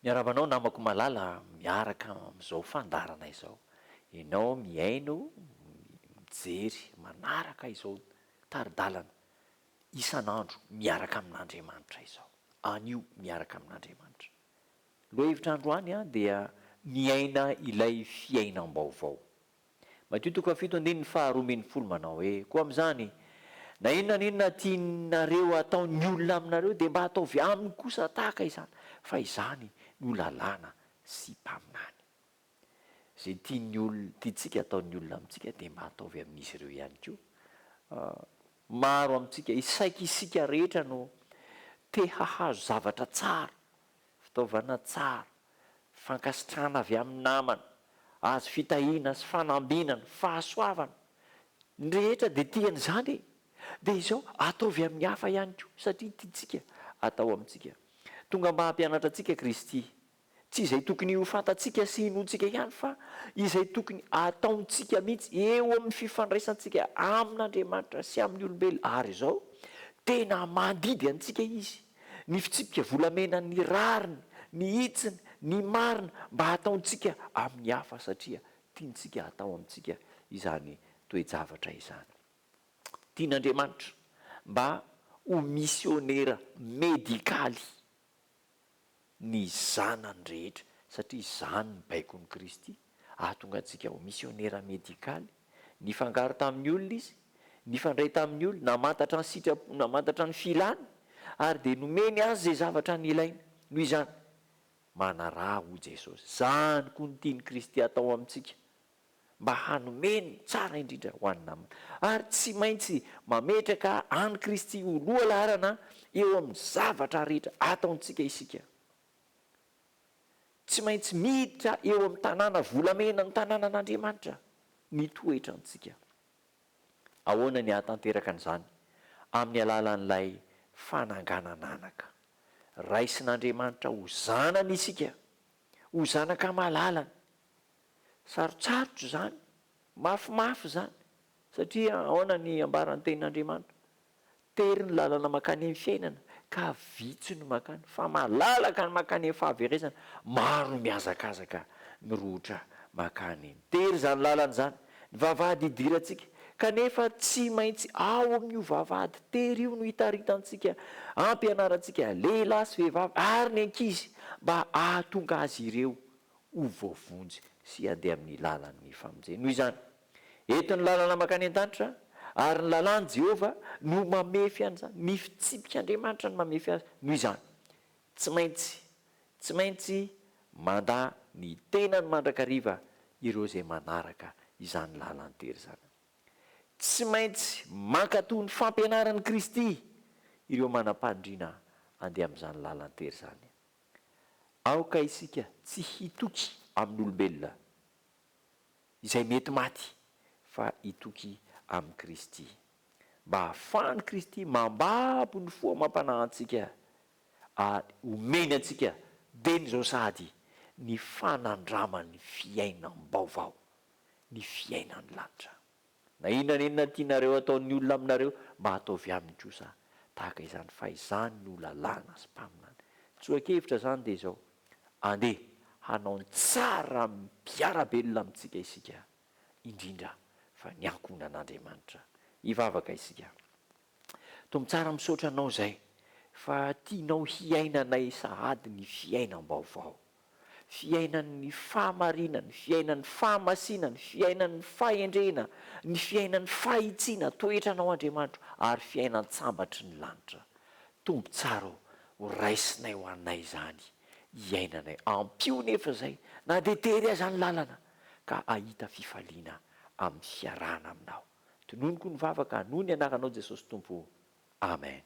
Miarahaba anao namako malala miaraka amin'izao fandaharana izao. Ianao mihaino, mijery, manaraka izao tari-dalana isan'andro miaraka amin'Andriamanitra izao. Anio miaraka amin'Andriamanitra. Lohahevitra androany dia miaina ilay fiainam-baovao. Matio toko fahafito andininy faha 12 manao hoe, Koa amin'izany, na inona na inona tianareo hataon'ny olona aminareo, dia mba ataovy aminy kosa tahaka izany, fa izany no lalàna sy mpaminany. Izay tian'ny olona, tiantsika hataon'ny olona amintsika, dia mba ataovy amin'izy ireo ihany koa. Maro amintsika, saika isika rehetra no te hahazo zavatra tsara, fitaovana tsara, fankasitrahana avy amin'ny namana, azo fitahiana sy fanambinana, fahasoavana. Ny rehetra dia tia an'izany e! Dia izao, ataovy amin'ny hafa ihany koa, satria tiantsika atao amintsika. Tonga mba hampianatra antsika Kristy. Tsy izay tokony ho fantatsika sy hinoantsika ihany fa izay tokony ataontsika mihitsy eo amin'ny fifandraisantsika amin'Andriamanitra sy amin'ny olombelona. Ary izao, tena mandidy antsika Izy. Ny fitsipika volamena ny rariny, ny hitsiny, ny marina mba hataontsika amin'ny hafa satria tiantsika hatao amintsika izany toe-javatra izany. Tian'Andriamanitra mba ho misionera medikaly ny zanany rehetra satria izany ny baikon'i Kristy hahatonga antsika ho misionera medikaly. Nifangaro tamin'ny olona izy, nifandray tamin'ny olona, namantatra ny sitrapo, namantatra ny filany, ary dia nomeny azy izay zavatra nilainy. Noho izany, manaraha hoy Jesosy. Izany koa no tian'i Kristy hatao amintsika, mba hanome ny tsara indrindra ho an'ny namana. Ary tsy maintsy mametraka an'i Kristy ho lohalaharana eo amin'ny zavatra rehetra ataontsika isika. Tsy maintsy miditra eo amin'ny tanàna volamena, ny tanànan'Andriamanitra, ny toetrantsika. Ahoana ny hahatanteraka an'izany? Amin'ny alalan'ilay fananganan'anaka. Raisin'Andriamanitra ho zanany isika, ho zanaka malalany. Sarotsarotra izany, mafimafy izany, satria ahoana ny ambaran'ny Tenin'Andriamanitra? Tery ny lalana mankany amin'ny fiainana, ka vitsy no mankany, fa malalaka ny mankany amin'ny fahaverezana, maro no mihazakazaka mirohotra mankany. Tery izany lalana izany, ny vavahady idirantsika, kanefa tsy maintsy ao amin'io vavahady tery io no hitaritantsika, hampianarantsika lehilahy sy vehivavy ary ny ankizy mba hahatonga azy ireo ho voavonjy sy handeha amin'ny lalan'ny famonjena. Noho izany, eto ny lalana mankany an-danitra, ary ny lalàn'i Jehovah no mamefy an'izany. Ny fitsipik'Andriamanitra no mamefy azy. Noho izany, tsy maintsy, tsy maintsy mandà ny tenany mandrakariva ireo izay manaraka izany lalan-tery izany. Tsy maintsy mankatò ny fampianaran'i Kristy ireo manam-pandriana handeha amin'izany lalan-tery izany. Aoka isika tsy hitoky amin'olombelona izay mety maty fa hitoky amin'i Kristy, mba hahafahan'i Kristy mambabo ny fo amam-panahy antsika ary omeny antsika dieny izao sahady ny fanandraman'ny fiainam-baovao, ny fiainan'ny lanitra. Na inona na inona tianareo hataon'ny olona aminareo, mba ataovy aminy kosa tahaka izany, fa izany no lalàna sy mpaminany. Tsoa-kevitra izany dia izao, andeha hanao ny tsara amin'ny mpiara-belona amintsika isika, indrindra fa ny ankohonan'Andriamanitra. Hivavaka isika. Tompo tsara misaotra Anao izay fa tianao hiainanay sahady ny fiainam-baovao. Fiainan'ny fahamarinana, ny fiainan'ny fahamasinana, ny fiainan'ny fahendrena, ny fiainan'ny fahitsiana, toetranao Andriamanitro, ary fiainan-tsambatry ny lanitra. Tompo tsara ô, ho raisinay ho anay izany iainanay. Ampio nefa izay na dia tery aza ny lalana ka hahita fifaliana amin'ny fiarahana Aminao. Tononiko ny vavaka noho ny anaranao Jesosy Tompo o. Amen.